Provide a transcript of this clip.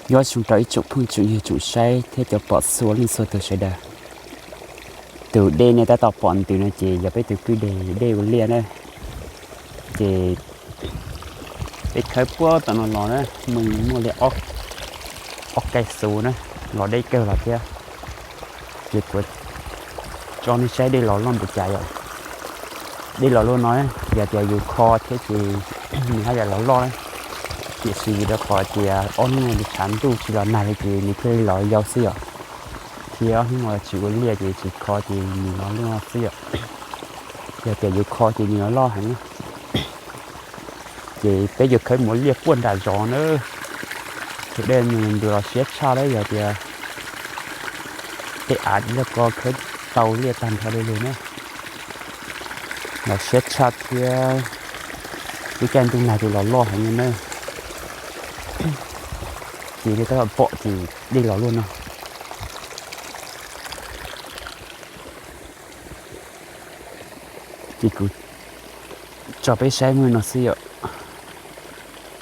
Nyob zoo rau ib tsoom phooj tsoom ywg tsoom saib thiab cov pom txhua leej txhua tus sawv daws. Tus dej nej tab tom pom ntws no ces yog peb tus kwj deg dej ua liaj na. Ces peb khawb puag tom no los na, muaj li ob kaij xu na, los deb kawg los thiab. Ces kuv tso nej saib dej los loj npaum cas yom. Dej los luaj no, yog tias yus kho thiab ces nws haj yam los loj na. Tiam sis vim rau qhov tias ob hnub no nws tshav ntuj tsis los nag li ces nws thiaj li los yau xwb yom. Thiab ob hnub no tsis ua liaj ces tsis kho ces nws los luaj xwb yom. Yog tias yus kho ces nws los loj heev na. Ces peb yuav khawb mus ua liaj puag nram zos na. Tus dej nws nws los siab tshaj lawm, yog tias tej av loj ko khawb tau liaj tag nrho li lug na. Los siab tshaj thiab, lub caij ntuj nag ces los loj heev li na. Ces nej tab tom pom ces dej los luaj no. Ces kuv tso peb saib muaj li no xwb yom.